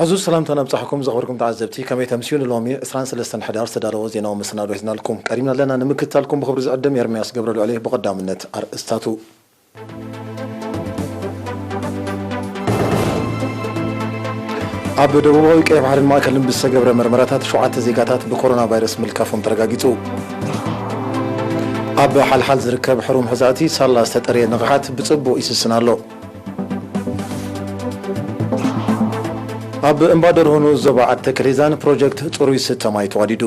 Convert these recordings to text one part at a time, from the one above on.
ዕዙዝ ሰላምታ ነብጻሕኩም ዘኽበርኩም ተዓዘብቲ፣ ከመይ ተምስዩ? ንሎሚ ዕስራን ሰለስተን ሕዳር ዝተዳለወ ዜናዊ መሰናዶ ሒዝናልኩም ቀሪብና ኣለና። ንምክትታልኩም ብኽብሪ ዝዕድም ኤርምያስ ገብረልዑል እየ። ብቐዳምነት ኣርእስታቱ። ኣብ ደቡባዊ ቀይ ባሕርን ማእከልን ብዝተገብረ መርመራታት ሸውዓተ ዜጋታት ብኮሮና ቫይረስ ምልካፎም ተረጋጊጹ። ኣብ ሓልሓል ዝርከብ ሕሩም ሕዛእቲ ሳላ ዝተጠርየ ንቕሓት ብጽቡቕ ይስስን ኣሎ። ኣብ እምባ ደርሆ ንኡስ ዞባ ዓዲ ተከሌዛን ፕሮጀክት ጽሩይ ስተ ማይ ተዋዲዱ።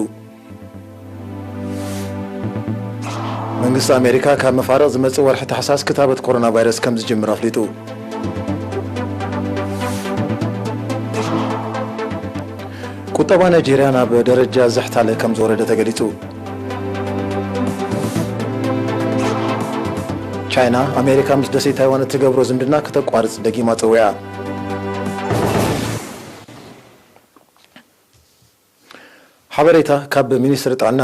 መንግስቲ ኣሜሪካ ካብ መፋርቕ ዝመጽእ ወርሒ ታሕሳስ ክታበት ኮሮና ቫይረስ ከም ዝጅምር ኣፍሊጡ። ቁጠባ ናይጄርያ ናብ ደረጃ ዝሕታለ ከም ዝወረደ ተገሊጹ። ቻይና ኣሜሪካ ምስ ደሴት ታይዋን እትገብሮ ዝምድና ከተቋርጽ ደጊማ ጸዊዓ። ሓበሬታ ካብ ሚኒስትሪ ጥዕና።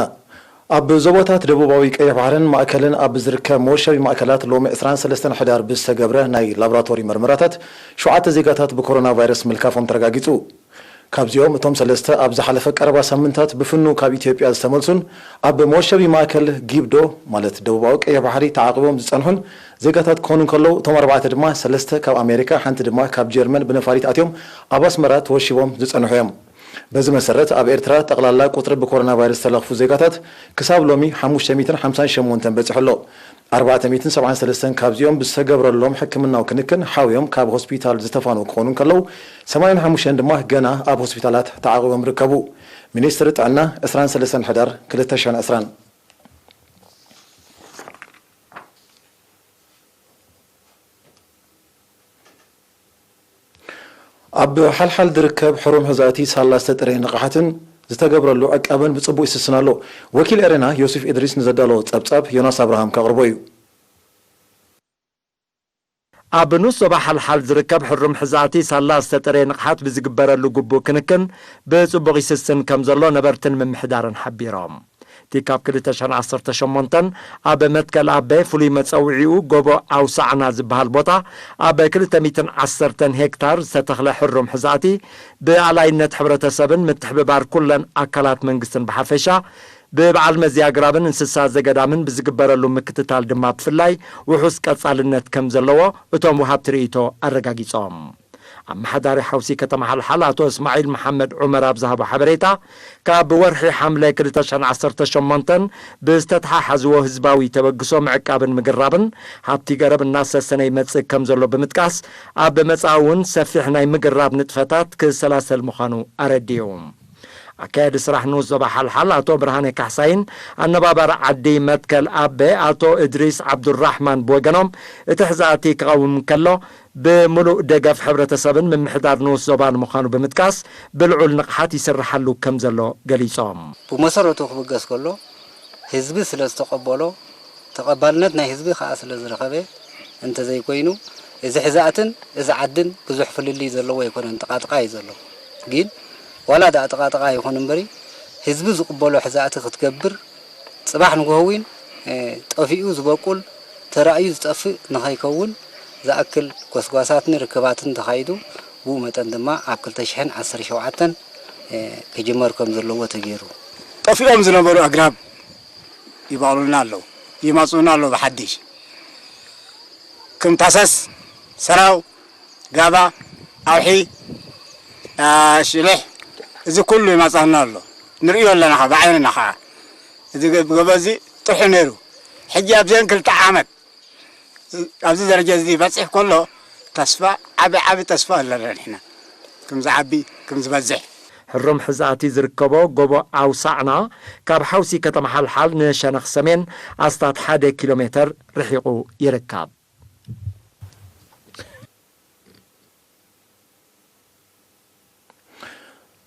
ኣብ ዞባታት ደቡባዊ ቀይሕ ባሕርን ማእከልን ኣብ ዝርከብ መወሸቢ ማእከላት ሎሚ ዕስራን ሰለስተን ሕዳር ብዝተገብረ ናይ ላቦራቶሪ መርመራታት ሸውዓተ ዜጋታት ብኮሮና ቫይረስ ምልካፎም ተረጋጊጹ። ካብዚኦም እቶም ሰለስተ ኣብ ዝሓለፈ ቀረባ ሳምንታት ብፍኑ ካብ ኢትዮጵያ ዝተመልሱን ኣብ መወሸቢ ማእከል ጊብዶ፣ ማለት ደቡባዊ ቀይሕ ባሕሪ፣ ተዓቂቦም ዝጸንሑን ዜጋታት ክኾኑ እንከለዉ፣ እቶም ኣርባዕተ ድማ፣ ሰለስተ ካብ ኣሜሪካ፣ ሓንቲ ድማ ካብ ጀርመን ብነፋሪት ኣትዮም ኣብ ኣስመራ ተወሺቦም ዝጸንሑ እዮም። በዚ መሰረት፣ ኣብ ኤርትራ ጠቕላላ ቁጽሪ ብኮሮና ቫይረስ ዝተለኽፉ ዜጋታት ክሳብ ሎሚ ሓሙሽተ ሚእትን ሓምሳን ሸሞንተን በጺሑ ኣሎ። ኣርባዕተ ሚእትን ሰብዓን ሰለስተን ካብዚኦም ብዝተገብረሎም ሕክምናዊ ክንክን ሓውዮም ካብ ሆስፒታል ዝተፋነዉ ክኾኑ እንከለዉ፣ ሰማንያን ሓሙሽተን ድማ ገና ኣብ ሆስፒታላት ተዓቒቦም ይርከቡ። ሚኒስትሪ ጥዕና፣ ዕስራን ሰለስተን ሕዳር ክልተ ሽሕን ዕስራን። ኣብ ሓልሓል ዝርከብ ሕሩም ሕዛእቲ ሳላ ዝተጠረየ ንቕሓትን ዝተገብረሉ ዕቃበን ብጽቡቕ ይስስን ኣሎ። ወኪል ኤረና ዮሱፍ ኢድሪስ ንዘዳለዎ ጸብጻብ ዮናስ ኣብርሃም ከቕርቦ እዩ። ኣብ ንኡስ ዞባ ሓልሓል ዝርከብ ሕሩም ሕዛእቲ ሳላ ዝተጠረየ ንቕሓት ብዝግበረሉ ግቡእ ክንክን ብጽቡቕ ይስስን ከም ዘሎ ነበርትን ምምሕዳርን ሓቢሮም። እቲ ካብ ክልተ ሽሕን ዓሰርተ ሸሞንተን ኣብ መትከል ኣቤ፣ ፍሉይ መጸውዒኡ ጎቦ ኣውሳዕና ዝበሃል ቦታ፣ ኣብ ክልተ ሚእትን ዓሰርተን ሄክታር ዝተተኽለ ሕሩም ሕዛእቲ ብኣላይነት ሕብረተሰብን ምትሕብባር ኩለን ኣካላት መንግስትን ብሓፈሻ፣ ብበዓል መዚ ኣግራብን እንስሳ ዘገዳምን ብዝግበረሉ ምክትታል ድማ ብፍላይ ውሑስ ቀጻልነት ከም ዘለዎ እቶም ወሃብቲ ርእይቶ ኣረጋጊጾም። ኣመሓዳሪ ሓውሲ ከተማ ሓልሓል ኣቶ እስማዒል መሓመድ ዑመር ኣብ ዝሃቦ ሓበሬታ፣ ካብ ወርሒ ሓምለ ክልተ ሽሕን ዓሰርተ ሸሞንተን ብዝተተሓሓዝዎ ህዝባዊ ተበግሶ ምዕቃብን ምግራብን፣ ሃብቲ ገረብ እናሰሰነ ይመጽእ ከም ዘሎ ብምጥቃስ፣ ኣብ መጻኢ እውን ሰፊሕ ናይ ምግራብ ንጥፈታት ክሰላሰል ምዃኑ ኣረዲኡ። ኣካያዲ ስራሕ ንኡስ ዞባ ሓልሓል ኣቶ ብርሃነ ካሕሳይን ኣነባባሪ ዓዲ መትከል ኣቤ ኣቶ እድሪስ ዓብዱራሕማን ብወገኖም፣ እቲ ሕዛእቲ ክቐውም እንከሎ፣ ብምሉእ ደገፍ ሕብረተሰብን ምምሕዳር ንኡስ ዞባን ምዃኑ ብምጥቃስ፣ ብልዑል ንቕሓት ይስርሓሉ ከም ዘሎ ገሊጾም። ብመሰረቱ ክብገስ ከሎ፣ ህዝቢ ስለ ዝተቐበሎ፣ ተቐባልነት ናይ ህዝቢ ከኣ ስለ ዝረኸበ እንተዘይኮይኑ፣ እዚ ሕዛእትን እዚ ዓድን ብዙሕ ፍልልይ ዘለዎ ኣይኮነን፣ ጥቓጥቓ እዩ ዘሎ። ግን ዋላ ደኣ ጥቓጥቓ ይኹን እምበሪ፣ ህዝቢ ዝቕበሎ ሕዛእቲ ክትገብር፣ ጽባሕ ንግሆ እውን፣ እ፣ ጠፊኡ ዝበቁል፣ ተራእዩ ዝጠፍእ ንኸይከውን ዝኣክል ጎስጓሳትን ርክባትን ተኻይዱ፣ ብኡ መጠን ድማ ኣብ ክልተ ሽሕን ዓሰርተ ሸውዓተን፣ እ፣ ክጅመር ከም ዘለዎ ተገይሩ። ጠፊኦም ዝነበሩ ኣግራብ ይበቕሉልና ኣለዉ፣ ይመጹና ኣለዉ ብሓድሽ። ከም ታሰስ፣ ሰራው፣ ጋባ፣ ኣውሒ፣ ኣ፣ ሽልሕ፣ እዚ ኩሉ ይመጻና ኣሎ። ንርእዮ ኣለና ኸዓ፣ ብዓይንና ኸዓ። እዚ ገ-፣ ጎቦ እዚ ጥርሑ ነይሩ። ሕጂ ኣብዘን ክልተ ዓመት ኣብዚ ደረጃ እዚ በጺሕ ከሎ፣ ተስፋ፣ ዓቢ፣ ዓቢ ተስፋ ኣለና ንሕና። ከም ዝዓቢ፣ ከም ዝበዝሕ። ሕሩም ሕዛእቲ ዝርከቦ ጎቦ ኣውሳዕና፣ ካብ ሓውሲ ከተማ ሓልሓል ንሸነኽ ሰሜን ኣስታት ሓደ ኪሎ ሜተር ርሒቑ ይርከብ።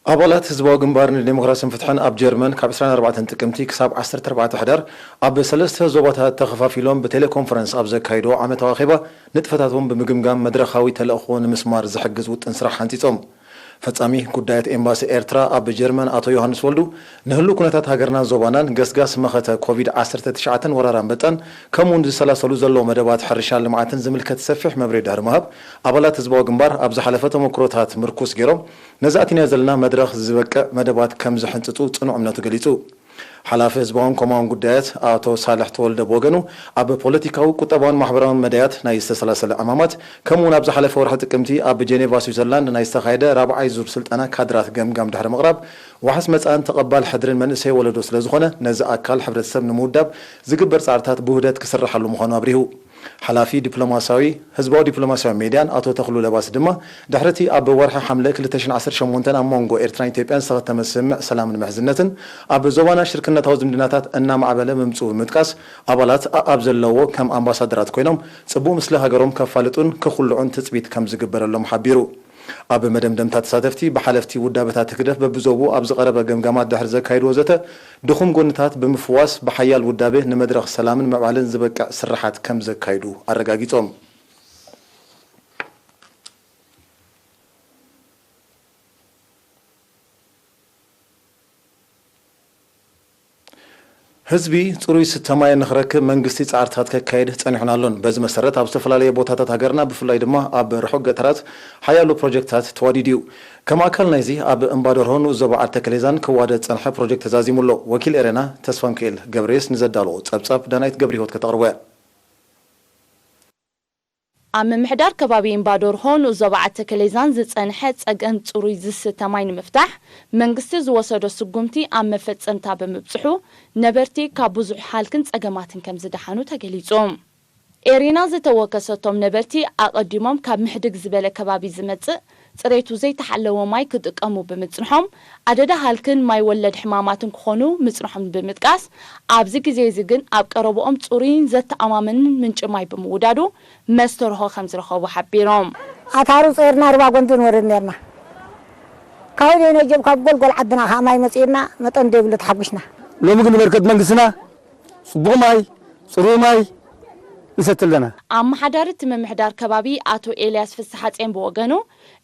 ኣባላት ህዝባዊ ግንባር ንዴሞክራስን ፍትሕን ኣብ ጀርመን ካብ ዕስራን ኣርባዕተን ጥቅምቲ ክሳብ ዓሰርተ ኣርባዕተ ሕዳር ኣብ ሰለስተ ዞባታት ተኸፋፊሎም ብቴሌኮንፈረንስ ኣብ ዘካይድዎ ዓመታዊ ኣኼባ ንጥፈታቶም ብምግምጋም መድረኻዊ ተልእኾ ንምስማር ዝሕግዝ ውጥን ስራሕ ሓንጺጾም። ፈጻሚ ጉዳያት ኤምባሲ ኤርትራ ኣብ ጀርመን ኣቶ ዮሃንስ ወልዱ፣ ንህሉ ኩነታት ሃገርናን ዞባናን፣ ገስጋስ መኸተ ኮቪድ ዓሰርተ ትሽዓተን ወራር ኣንበጣን፣ ከምኡውን ዝሰላሰሉ ዘለዉ መደባት ሕርሻን ልምዓትን ዝምልከት ሰፊሕ መብርሂ ድሕሪ ምሃብ፣ ኣባላት ህዝባዊ ግንባር ኣብ ዝሓለፈ ተመክሮታት ምርኩስ ገይሮም፣ ነዚ ኣቲናዮ ዘለና መድረኽ ዝበቅዕ መደባት ከም ዝሕንጽጹ ጽኑዕ እምነቱ ገሊጹ። ሓላፊ ህዝባውን ኮማውን ጉዳያት ኣቶ ሳልሕ ተወልደ ብወገኑ፣ ኣብ ፖለቲካዊ፣ ቁጠባውን ማሕበራውን መዳያት ናይ ዝተሰላሰለ ዕማማት፣ ከምኡውን ኣብ ዝሓለፈ ወርሒ ጥቅምቲ ኣብ ጀኔቫ ስዊዘርላንድ ናይ ዝተኻየደ ራብዓይ ዙር ስልጠና ካድራት ገምጋም ድሕሪ ምቕራብ፣ ዋሕስ መጻእን ተቐባል ሕድርን መንእሰይ ወለዶ ስለ ዝኾነ፣ ነዚ ኣካል ሕብረተሰብ ንምውዳብ ዝግበር ጻዕርታት ብውህደት ክስርሓሉ ምዃኑ ኣብሪሁ። ሓላፊ ዲፕሎማስያዊ፣ ህዝባዊ ዲፕሎማስያዊ ሜድያን ኣቶ ተኽሉ ለባስ ድማ፣ ድሕሪ እቲ ኣብ ወርሒ ሓምለ ክልተ ሽሕን ዓሰርተ ሸሞንተን ኣብ መንጎ ኤርትራን ኢትዮጵያን ዝተኸተመ ስምምዕ ሰላምን ምሕዝነትን፣ ኣብ ዞባና ሽርክነታዊ ዝምድናታት እናማዕበለ ምምጽኡ ብምጥቃስ፣ ኣባላት ኣኣብ ዘለዎ ከም ኣምባሳደራት ኮይኖም ጽቡቕ ምስሊ ሃገሮም ከፋልጡን ክኹልዑን ትጽቢት ከም ዝግበረሎም ሓቢሩ። ኣብ መደምደምታ ተሳተፍቲ፣ ብሓለፍቲ ውዳበታት ህግደፍ በብዞብኡ ኣብ ዝቐረበ ገምጋማት ድሕሪ ዘካይድዎ ዘተ፣ ድኹም ጎንታት ብምፍዋስ ብሓያል ውዳቤ ንመድረኽ ሰላምን ምዕባለን ዝበቅዕ ስርሓት ከም ዘካይዱ ኣረጋጊጾም። ህዝቢ ጽሩይ ዝስተ ማይ ንኽረክብ መንግስቲ ጻዕርታት ከካይድ ጸኒሑን ኣሎን። በዚ መሰረት ኣብ ዝተፈላለዩ ቦታታት ሃገርና ብፍላይ ድማ ኣብ ርሑቕ ገጠራት ሓያሎ ፕሮጀክትታት ተዋዲዱ እዩ። ከም ኣካል ናይዚ ኣብ እምባደርሆ ንኡስ ዞባ ዓዲ ተከሌዛን ክዋደድ ዝጸንሐ ፕሮጀክት ተዛዚሙ ኣሎ። ወኪል ኤረና ተስፋሚካኤል ገብረየስ ንዘዳለዎ ጸብጻብ ዳናይት ገብረህይወት ከተቕርቦ እያ። ኣብ ምምሕዳር ከባቢ እምባዶርሆ ንኡስ ዞባ ዓዲ ተከሌዛን ዝጸንሐ ጸገም ጽሩይ ዝስተ ማይ ንምፍታሕ መንግስቲ ዝወሰዶ ስጉምቲ ኣብ መፈጸምታ ብምብጽሑ ነበርቲ ካብ ብዙሕ ሃልክን ጸገማትን ከም ዝደሓኑ ተገሊጹ። ኤሪና ዝተወከሰቶም ነበርቲ ኣቐዲሞም ካብ ምሕድግ ዝበለ ከባቢ ዝመጽእ ጽሬቱ ዘይተሓለወ ማይ ክጥቀሙ ብምጽንሖም ኣደዳ ሃልክን ማይ ወለድ ሕማማትን ክኾኑ ምጽንሖም ብምጥቃስ ኣብዚ ግዜ እዚ ግን ኣብ ቀረብኦም ጽሩይን ዘተኣማምንን ምንጪ ማይ ብምውዳዱ መስተርሆ ከም ዝረኸቡ ሓቢሮም። ኣታሩ ጸይርና ርባ ጎንዲ ንወርድ ነርና። ካብኡ ነጀብ ካብ ጎልጎል ዓድና ከዓ ማይ መጺእና መጠን ዘይብሉ ተሓጒስና። ሎሚ ግን በርከት መንግስትና ጽቡቕ ማይ ጽሩይ ማይ ንሰቲ ኣለና። ኣመሓዳሪ እቲ ምምሕዳር ከባቢ ኣቶ ኤልያስ ፍስሓጼን ብወገኑ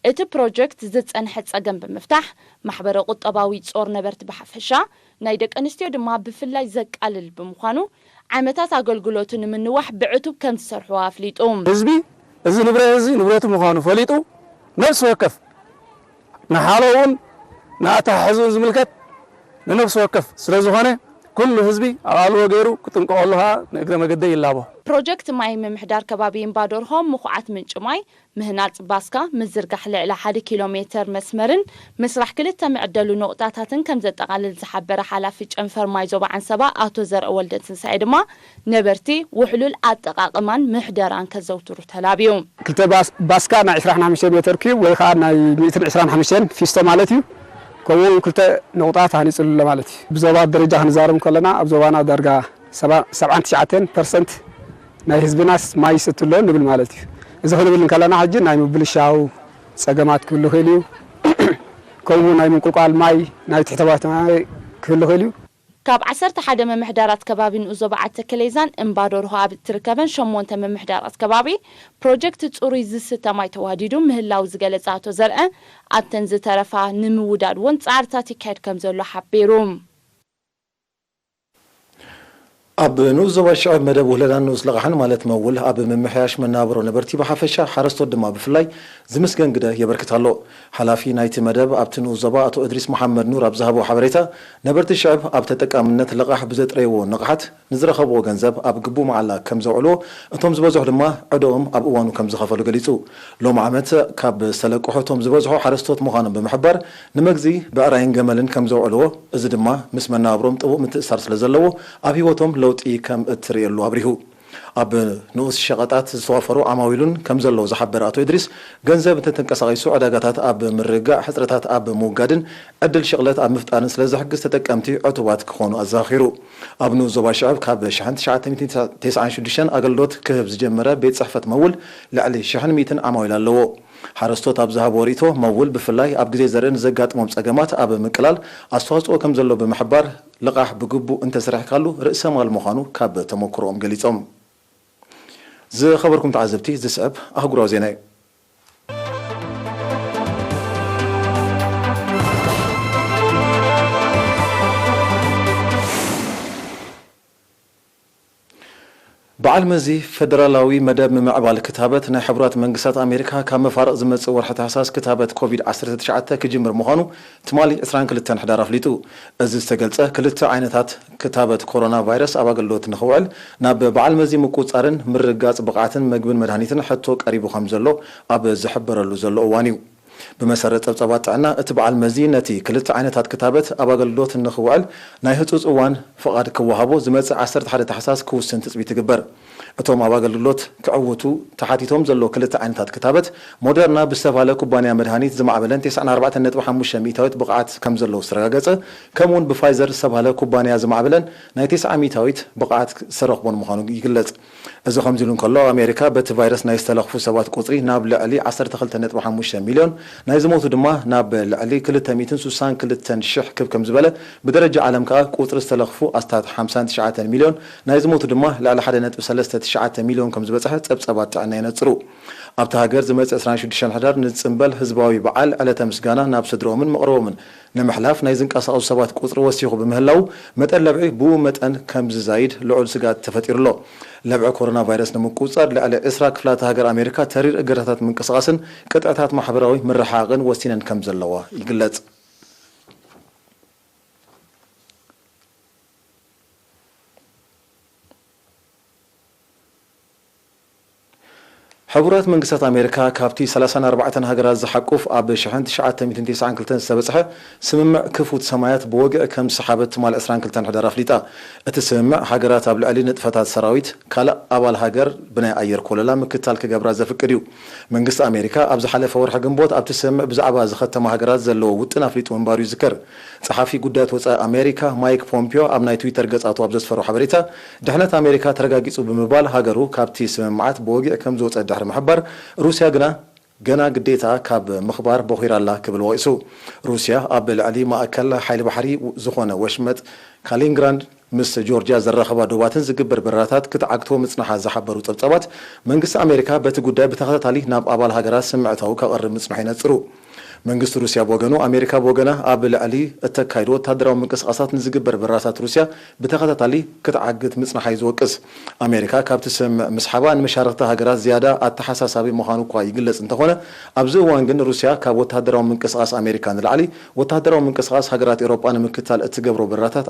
እቲ ፕሮጀክት ዝጸንሐ ጸገም ብምፍታሕ ማሕበረ ቁጠባዊ ጾር ነበርቲ ብሓፈሻ ናይ ደቂ ኣንስትዮ ድማ ብፍላይ ዘቃልል ብምዃኑ ዓመታት ኣገልግሎቱ ንምንዋሕ ብዕቱብ ከም ዝሰርሕዎ ኣፍሊጡ። ህዝቢ እዚ ንብረት እዚ ንብረቱ ምዃኑ ፈሊጡ ነብሲ ወከፍ ንሓለውን ንኣተሓሕዝኡን ዝምልከት ንነብሲ ወከፍ ስለ ዝኾነ ኩሉ ህዝቢ ኣቓልቦ ገይሩ ክጥንቀቐሉ ኸኣ ንእግረ መገደይ ይላቦ። ፕሮጀክት ማይ ምምሕዳር ከባቢ እምባዶርሆ ምኹዓት ምንጪ ማይ ምህናጽ ባስካ ምዝርጋሕ ልዕሊ ሓደ ኪሎ ሜተር መስመርን ምስራሕ ክልተ መዕደሊ ኖቕጣታትን ከም ዘጠቓልል ዝሓበረ ሓላፊ ጨንፈር ማይ ዞባ ዓንሰባ ኣቶ ዘርአ ወልደትንሳኤ ድማ ነበርቲ ውሕሉል ኣጠቓቕማን ምሕደራን ከዘውትሩ ተላብዩ። ክልተ ባስካ ናይ ዕስራን ሓሙሽተን ሜተር ኪዩብ ወይ ከዓ ናይ ሚእትን ዕስራን ሓሙሽተን ፊስቶ ማለት እዩ። ከምኡ እውን ክልተ ኖቕጣ ተሃኒፅሉ ኣሎ ማለት እዩ። ብዞባ ደረጃ ክንዛረብ ከለና ኣብ ዞባና ዳርጋ ሰብዓን ትሽዓተን ፐርሰንት ናይ ህዝብናስ ማይ ይሰቲ ኣሎ ንብል ማለት እዩ። እዚ ክንብል እንከለና ሕጂ ናይ ምብልሻው ፀገማት ክህሉ ይኽእል እዩ። ከምኡ ናይ ምንቁልቋል ማይ ናይ ትሕተዋት ማይ ክህሉ ይኽእል እዩ። ካብ ዓሰርተ ሓደ ምምሕዳራት ከባቢ ንኡስ ዞባ ዓዲ ተከሌዛን እምባ ዶርሆ ኣብ እትርከበን ሸሞንተ ምምሕዳራት ከባቢ ፕሮጀክት ፅሩይ ዝስተ ማይ ተዋዲዱ ምህላው ዝገለፀ ኣቶ ዘርአ ኣብተን ዝተረፋ ንምውዳድ እውን ፃዕርታት ይካየድ ከምዘሎ ሓቢሩ። ኣብ ንኡስ ዞባ ሽዕብ መደብ ውህለላን ንኡስ ልቓሕን ማለት መውል ኣብ ምምሕያሽ መናብሮ ነበርቲ ብሓፈሻ ሓረስቶት ድማ ብፍላይ ዝምስገን ግደ የበርክት ኣሎ። ሓላፊ ናይቲ መደብ ኣብቲ ንኡስ ዞባ ኣቶ እድሪስ መሓመድ ኑር ኣብ ዝሃቦ ሓበሬታ ነበርቲ ሽዕብ ኣብ ተጠቃምነት ልቓሕ ብዘጥረይዎ ንቕሓት ንዝረኸብዎ ገንዘብ ኣብ ግቡእ መዓላ ከም ዘውዕልዎ እቶም ዝበዝሑ ድማ ዕደኦም ኣብ እዋኑ ከም ዝኸፈሉ ገሊጹ። ሎሚ ዓመት ካብ ዝተለቅሑ እቶም ዝበዝሑ ሓረስቶት ምዃኖም ብምሕባር ንመግዚ ብዕራይን ገመልን ከም ዘውዕልዎ እዚ ድማ ምስ መነባብሮም ጥቡቕ ምትእስሳር ስለ ዘለዎ ኣብ ህይወቶም ለውጢ ከም እትርእየሉ ኣብሪሁ። ኣብ ንኡስ ሸቐጣት ዝተዋፈሩ ዓማዊሉን ከም ዘለዉ ዝሓበረ ኣቶ እድሪስ ገንዘብ እንተተንቀሳቒሱ ዕዳጋታት ኣብ ምርግጋእ ሕጽረታት ኣብ ምውጋድን ዕድል ሽቕለት ኣብ ምፍጣርን ስለ ዘሕግዝ ተጠቀምቲ ዕቱባት ክኾኑ ኣዘኻኺሩ። ኣብ ንኡስ ዞባ ሽዕብ ካብ ሽሕን ትሽዓተ ሚእትን ተስዓን ሽዱሽተን ኣገልግሎት ክህብ ዝጀመረ ቤት ጽሕፈት መውል ልዕሊ ሽሕን ሚእትን ዓማዊል ኣለዎ። ሓረስቶት ኣብ ዝሃብዎ ርእይቶ መውል ብፍላይ ኣብ ግዜ ዘርኢ ንዘጋጥሞም ጸገማት ኣብ ምቅላል ኣስተዋጽኦ ከም ዘለዎ ብምሕባር ልቓሕ ብግቡእ እንተሰሪሕካሉ ርእሰ ማል ምዃኑ ካብ ተመክሮኦም ገሊጾም። ዝኸበርኩም ተዓዘብቲ ዝስዕብ ኣህጉራዊ ዜና እዩ። በዓል መዚ ፈደራላዊ መደብ ምምዕባል ክታበት ናይ ሕቡራት መንግስታት ኣሜሪካ ካብ መፋርቕ ዝመጽእ ወርሒ ታሕሳስ ክታበት ኮቪድ ዓሰርተ ትሽዓተ ክጅምር ምዃኑ ትማሊ ዕስራን ክልተን ሕዳር ኣፍሊጡ። እዚ ዝተገልጸ ክልተ ዓይነታት ክታበት ኮሮና ቫይረስ ኣብ ኣገልግሎት ንኽውዕል ናብ በዓል መዚ ምቁጽጻርን ምርግጋጽ ብቕዓትን መግብን መድሃኒትን ሕቶ ቀሪቡ ከም ዘሎ ኣብ ዝሕበረሉ ዘሎ እዋን እዩ። ብመሰረት ጸብጻባት ጥዕና፣ እቲ በዓል መዚ ነቲ ክልተ ዓይነታት ክታበት ኣብ ኣገልግሎት ንኽውዕል ናይ ህጹጽ እዋን ፍቓድ ክወሃቦ ዝመጽእ ዓሰርተ ሓደ ታሕሳስ ክውስን ትጽቢት ይግበር። እቶም ኣብ ኣገልግሎት ክዕውቱ ተሓቲቶም ዘለዉ ክልተ ዓይነታት ክታበት፣ ሞደርና ብዝተባህለ ኩባንያ መድሃኒት ዝማዕበለን ተስዓን ኣርባዕተን ነጥቢ ሓሙሽተ ሚእታዊት ብቕዓት ከም ዘለዎ ዝተረጋገጸ፣ ከምኡውን ብፋይዘር ዝተባህለ ኩባንያ ዝማዕበለን ናይ ተስዓ ሚእታዊት ብቕዓት ዝተረኽቦን ምዃኑ ይግለጽ። እዚ ከምዚ ኢሉ እንከሎ፣ ኣብ ኣሜሪካ በቲ ቫይረስ ናይ ዝተለኽፉ ሰባት ቁጽሪ ናብ ልዕሊ ዓሰርተ ክልተ ነጥቢ ሓሙሽተ ሚልዮን፣ ናይ ዝሞቱ ድማ ናብ ልዕሊ ክልተ ሚእትን ስሳን ክልተን ሽሕ ክብ ከም ዝበለ፣ ብደረጃ ዓለም ከኣ ቁጽሪ ዝተለኽፉ ኣስታት ሓምሳን ትሽዓተን ሚልዮን፣ ናይ ዝሞቱ ድማ ልዕሊ ሓደ ነጥቢ ሰለስተ ትሽዓተ ሚልዮን ከም ዝበጽሐ ጸብጻባት ጥዕና የነጽሩ። ኣብታ ሃገር ዝመጽእ ዕስራን ሽዱሽተን ሕዳር ንጽምበል ህዝባዊ በዓል ዕለተ ምስጋና ናብ ስድርኦምን መቕርቦምን ንምሕላፍ ናይ ዝንቀሳቐሱ ሰባት ቁጽሪ ወሲኹ ብምህላው፣ መጠን ለብዒ ብኡ መጠን ከም ዝዛይድ ልዑል ስግኣት ተፈጢሩ ኣሎ። ለብዒ ኮሮና ቫይረስ ንምቁጽጻር፣ ልዕሊ ዕስራ ክፍላተ ሃገር ኣሜሪካ ተሪር እገዳታት ምንቅስቓስን ቅጥዕታት ማሕበራዊ ምርሕሓቕን ወሲነን ከም ዘለዋ ይግለጽ። ሕቡራት መንግስታት ኣሜሪካ ካብቲ ሰላሳን ኣርባዕተን ሃገራት ዝሓቁፍ ኣብ ሽሕን ትሽዓተ ሚእትን ተስዓን ክልተን ዝተበጽሐ ስምምዕ ክፉት ሰማያት ብወግዒ ከም ዝሰሓበት ትማል ዕስራን ክልተን ሕዳር ኣፍሊጣ። እቲ ስምምዕ ሃገራት ኣብ ልዕሊ ንጥፈታት ሰራዊት ካልእ ኣባል ሃገር ብናይ ኣየር ኮለላ ምክትታል ክገብራ ዘፍቅድ እዩ። መንግስቲ ኣሜሪካ ኣብ ዝሓለፈ ወርሒ ግንቦት ኣብቲ ስምምዕ ብዛዕባ ዝኸተማ ሃገራት ዘለዎ ውጥን ኣፍሊጡ ምንባሩ ይዝከር። ጸሓፊ ጉዳያት ወጻኢ ኣሜሪካ ማይክ ፖምፒዮ ኣብ ናይ ትዊተር ገጻቱ ኣብ ዘስፈሮ ሓበሬታ፣ ድሕነት ኣሜሪካ ተረጋጊጹ ብምባል፣ ሃገሩ ካብቲ ስምምዓት ብወግዒ ከም ዝወጸት ድሕሪ ምሕባር፣ ሩስያ ግና ገና ግዴታ ካብ ምኽባር ቦኺራ ኣላ ክብል ወቒሱ። ሩስያ ኣብ ልዕሊ ማእከል ሓይሊ ባሕሪ ዝኾነ ወሽመጥ ካሊንግራንድ ምስ ጆርጅያ ዘራኸባ ዶባትን ዝግበር በረራታት ክትዓግቶ ምጽንሓ ዝሓበሩ ጸብጻባት፣ መንግስቲ ኣሜሪካ በቲ ጉዳይ ብተኸታታሊ ናብ ኣባል ሃገራት ስምዕታኡ ከቕርብ ምጽንሑ ይነጽሩ። መንግስቲ ሩስያ ብወገኑ፣ ኣሜሪካ ብወገና ኣብ ልዕሊ እተካይዶ ወታደራዊ ምንቅስቓሳት ንዝግበር በረራታት ሩስያ ብተኸታታሊ ክትዓግት ምጽንሓ እዩ ዝወቅስ። ኣሜሪካ ካብቲ ስምምዕ ምስሓባ ንመሻርኽቲ ሃገራት ዝያዳ ኣተሓሳሳቢ ምዃኑ እኳ ይግለጽ እንተኾነ፣ ኣብዚ እዋን ግን ሩስያ ካብ ወታደራዊ ምንቅስቓስ ኣሜሪካ ንላዕሊ ወታደራዊ ምንቅስቓስ ሃገራት ኤውሮጳ ንምክትታል እትገብሮ በረራታት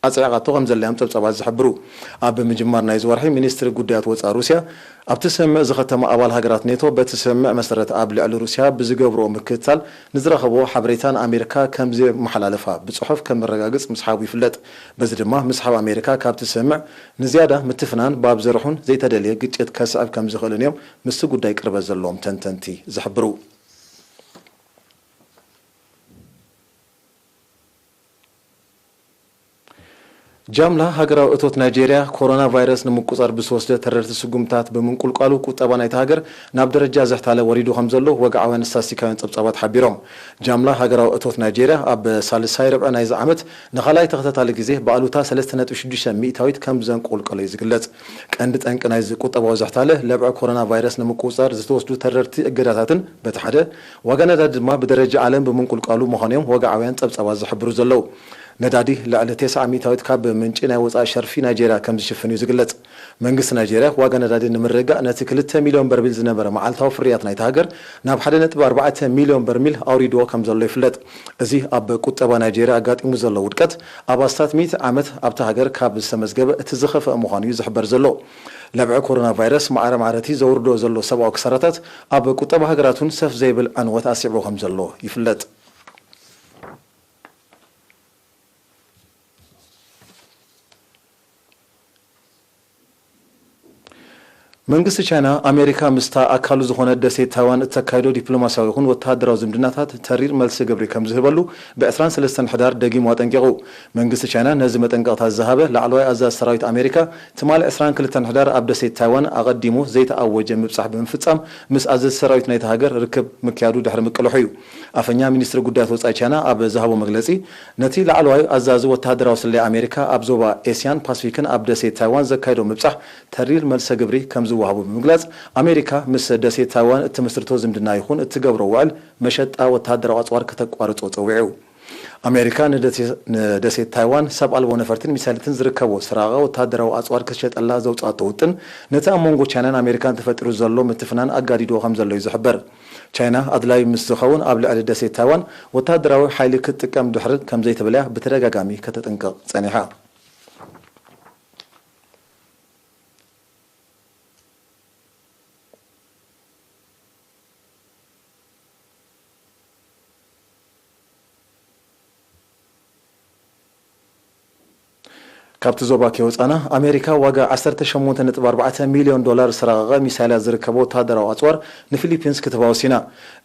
ኣጽዒቓቶ ከም ዘላ እዮም ጸብጻባት ዝሕብሩ። ኣብ ምጅማር ናይዚ ወርሒ፣ ሚኒስትሪ ጉዳያት ወጻኢ ሩስያ፣ ኣብቲ ስምምዕ ዝኸተማ ኣባል ሃገራት ኔቶ፣ በቲ ስምምዕ መሰረት ኣብ ልዕሊ ሩስያ ብዝገብርኦ ምክትታል ንዝረኸብኦ ሓበሬታ ንኣሜሪካ ከም ዘየመሓላለፋ ብጽሑፍ ከም መረጋግጽ ምስሓቡ ይፍለጥ። በዚ ድማ፣ ምስሓብ ኣሜሪካ ካብቲ ስምምዕ ንዝያዳ ምትፍናን፣ ባብ ዘርሑን ዘይተደልየ ግጭት ከስዕብ ከም ዝኽእልን እዮም ምስቲ ጉዳይ ቅርበት ዘለዎም ተንተንቲ ዝሕብሩ። ጃምላ ሃገራዊ እቶት ናይጄርያ፣ ኮሮና ቫይረስ ንምቁጻር ብዝወስደ ተረርቲ ስጉምታት ብምንቁልቋሉ፣ ቁጠባ ናይታ ሃገር ናብ ደረጃ ዘሕታለ ወሪዱ ከም ዘሎ ወግዓውያን ስታስቲካውያን ጸብጻባት ሓቢሮም። ጃምላ ሃገራዊ እቶት ናይጄርያ ኣብ ሳልሳይ ርብዒ ናይዚ ዓመት ንኻልኣይ ተኸታታሊ ግዜ ብኣሉታ ሰለስተ ነጥቢ ሽዱሽተ ሚእታዊት ከም ዘንቆልቀሎ እዩ ዝግለጽ። ቀንዲ ጠንቂ ናይዚ ቁጠባዊ ዝሕታለ፣ ለብዒ ኮሮና ቫይረስ ንምቁጽጻር ዝተወስዱ ተረርቲ እገዳታትን በቲ ሓደ፣ ዋጋ ነዳዲ ድማ ብደረጃ ዓለም ብምንቁልቋሉ ምዃኑ እዮም ወግዓውያን ጸብጻባት ዝሕብሩ ዘለዉ። ነዳዲ ልዕሊ ተስዓ ሚእታዊት ካብ ምንጪ ናይ ወጻኢ ሸርፊ ናይጄርያ ከም ዝሽፍን እዩ ዝግለጽ። መንግስቲ ናይጄርያ ዋጋ ነዳዲ ንምርግጋእ ነቲ ክልተ ሚልዮን በርሚል ዝነበረ መዓልታዊ ፍርያት ናይታ ሃገር ናብ ሓደ ነጥቢ ኣርባዕተ ሚልዮን በርሚል ኣውሪድዎ ከም ዘሎ ይፍለጥ። እዚ ኣብ ቁጠባ ናይጄርያ ኣጋጢሙ ዘሎ ውድቀት ኣብ ኣስታት ሚእቲ ዓመት ኣብታ ሃገር ካብ ዝተመዝገበ እቲ ዝኸፍአ ምዃኑ እዩ ዝሕበር ዘሎ። ለብዒ ኮሮና ቫይረስ ማዕረ ማዕረ እቲ ዘውርዶ ዘሎ ሰብኣዊ ክሳራታት ኣብ ቁጠባ ሃገራት እውን ሰፍ ዘይብል ዕንወት ኣስዒቡ ከም ዘሎ ይፍለጥ። መንግስቲ ቻይና፣ ኣሜሪካ ምስታ ኣካሉ ዝኾነት ደሴት ታይዋን እተካይዶ ዲፕሎማስያዊ ይኹን ወተሃደራዊ ዝምድናታት ተሪር መልሲ ግብሪ ከም ዝህበሉ ብ ዕስራን ሰለስተን ሕዳር ደጊሙ ኣጠንቂቑ። መንግስቲ ቻይና ነዚ መጠንቀቕታ ዝሃበ ላዕለዋይ ኣዛዚ ሰራዊት ኣሜሪካ፣ ትማሊ ዕስራን ክልተን ሕዳር ኣብ ደሴት ታይዋን ኣቐዲሙ ዘይተኣወጀ ምብጻሕ ብምፍጻም ምስ ኣዘዝቲ ሰራዊት ናይታ ሃገር ርክብ ምክያዱ ድሕሪ ምቅልሑ እዩ። ኣፈኛ ሚኒስትሪ ጉዳያት ወጻኢ ቻይና ኣብ ዝሃቦ መግለጺ፣ ነቲ ላዕለዋይ ኣዛዚ ወተሃደራዊ ስለያ ኣሜሪካ ኣብ ዞባ ኤስያን ፓሲፊክን ኣብ ደሴት ታይዋን ዘካየዶ ምብጻሕ ተሪር መልሰ ግብሪ ከም ዝወሃቦ ብምግላጽ፣ ኣሜሪካ ምስ ደሴት ታይዋን እትምስርቶ ዝምድና ይኹን እትገብሮ ውዕል መሸጣ ወተሃደራዊ ኣጽዋር ከተቋርጾ ጸዊዑ። ኣሜሪካ ንደሴ-፣ ንደሴት ታይዋን ሰብ ኣልቦ ነፈርትን ሚሳይላትን ዝርከቦ ዝሰራቐ ወተሃደራዊ ኣጽዋር ክትሸጠላ ዘውጻቶ ውጥን፣ ነቲ ኣብ መንጎ ቻይናን ኣሜሪካን ተፈጢሩ ዘሎ ምትፍናን ኣጋዲድዎ ከም ዘሎ እዩ ዝሕበር። ቻይና ኣድላዩ ምስ ዝኸውን ኣብ ልዕሊ ደሴት ታይዋን ወተሃደራዊ ሓይሊ ክትጥቀም ድሕር ከም ዘይትብል'ያ ብተደጋጋሚ ከተጥንቅቕ ጸኒሓ። ካብቲ ዞባ ከይወጻና፣ ኣሜሪካ ዋጋ ዓሰርተ ሸሞንተ ነጥቢ ኣርባዕተ ሚልዮን ዶላር ዝተራቐቐ ሚሳይላት ዝርከቦ ወተሃደራዊ ኣጽዋር ንፊሊፒንስ ክትህባ ወሲና።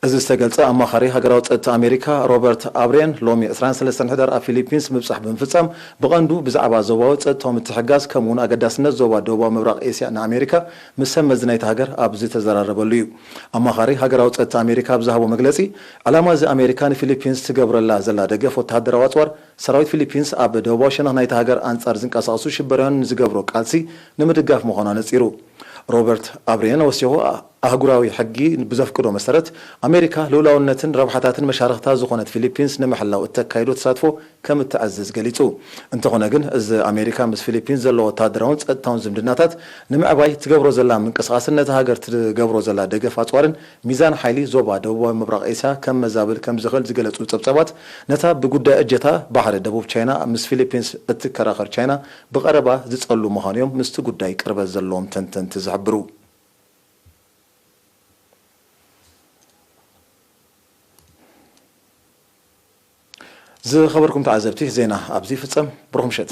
እዚ ዝተገልጸ፣ ኣማኻሪ ሃገራዊ ጸጥታ ኣሜሪካ ሮበርት ኣብሬን ሎሚ ዕስራን ሰለስተን ሕዳር ኣብ ፊሊፒንስ ምብጻሕ ብምፍጻም፣ ብቐንዱ ብዛዕባ ዞባዊ ጸጥታዊ ምትሕግጋዝ ከምኡውን ኣገዳስነት ዞባ ደቡባዊ ምብራቕ ኤስያ ንኣሜሪካ ምስ ሰብ መዚ ናይታ ሃገር ኣብ ዝተዘራረበሉ እዩ። ኣማኻሪ ሃገራዊ ጸጥታ ኣሜሪካ ኣብ ዝሃቦ መግለጺ፣ ዕላማ እዚ ኣሜሪካ ንፊሊፒንስ ትገብረላ ዘላ ደገፍ ወተሃደራዊ ኣጽዋር፣ ሰራዊት ፊሊፒንስ ኣብ ደቡባዊ ሸነኽ ናይታ ሃገር ኣንጻር ዝንቀሳቐሱ ሽበራውያን ንዝገብሮ ቃልሲ ንምድጋፍ ምዃኑ ኣነጺሩ። ሮበርት ኣብሬን ወሲኹ፣ ኣህጉራዊ ሕጊ ብዘፍቅዶ መሰረት፣ ኣሜሪካ ልኡላውነትን ረብሓታትን መሻርኽታ ዝኾነት ፊሊፒንስ ንምሕላው እተካይዶ ተሳትፎ ከም እትዕዝዝ ገሊጹ። እንተኾነ ግን፣ እዚ ኣሜሪካ ምስ ፊሊፒንስ ዘለዎ ወተሃደራውን ጸጥታውን ዝምድናታት ንምዕባይ ትገብሮ ዘላ ምንቅስቓስን ነታ ሃገር ትገብሮ ዘላ ደገፍ ኣጽዋርን ሚዛን ሓይሊ ዞባ ደቡባዊ ምብራቕ ኤስያ ከም መዛብል ከም ዝኽእል ዝገለጹ ጸብጻባት፣ ነታ ብጉዳይ እጀታ ባሕሪ ደቡብ ቻይና ምስ ፊሊፒንስ እትከራኸር ቻይና ብቐረባ ዝጸሉ ምዃኑ እዮም ምስቲ ጉዳይ ቅርበት ዘለዎም ተንተንቲ ዝሕብሩ። ዝኸበርኩም ተዓዘብቲ፣ ዜና ኣብዚ ይፍጸም። ብሩኽ ምሸት።